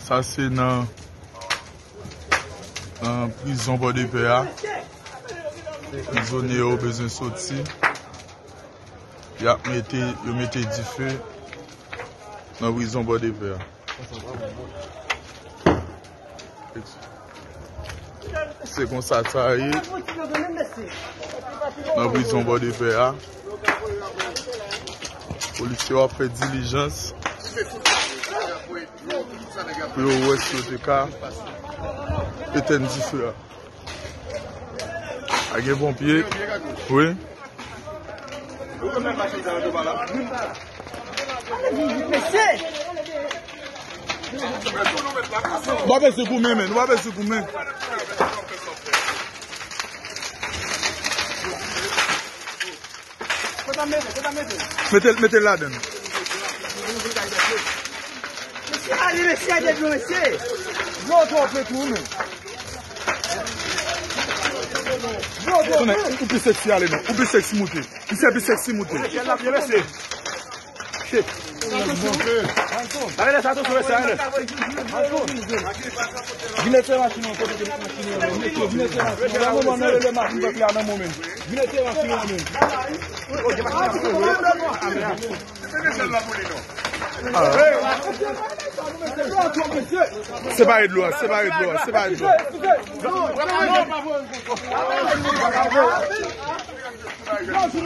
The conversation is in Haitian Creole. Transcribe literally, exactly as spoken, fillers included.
Sa se nan, nan prizon Pòdepè a. Prizonye yo bezwen soti. Y ap mete, yo mete dife nan prizon Pòdepè a. Se konsa sa ye nan prizon Pòdepè a. Polisye yo ap fè dilijans pou yo wè si yo te ka etèn dife a. A gen ponpye. Wi. Mesye! Nou pa bezwen goumen, men. Nou pa bezwen goumen. Mete l, mete l ladan. Mesye, ale, mesye, ale, mesye. Yo, twò pe tou, men. Yo, twò pe. Ou pi seksi ale, non. Ou pi seksi moute. Misye pi seksi moute. Shit. Arete sa tou, mesye, arete. Vin ete machin nan kote ke machin nan. Vin ete machin nan. Nan moman nan, rele machin pèp la nan moman. Vin ete machin nan, men. Separe dlo a, separe dlo a, separe dlo a.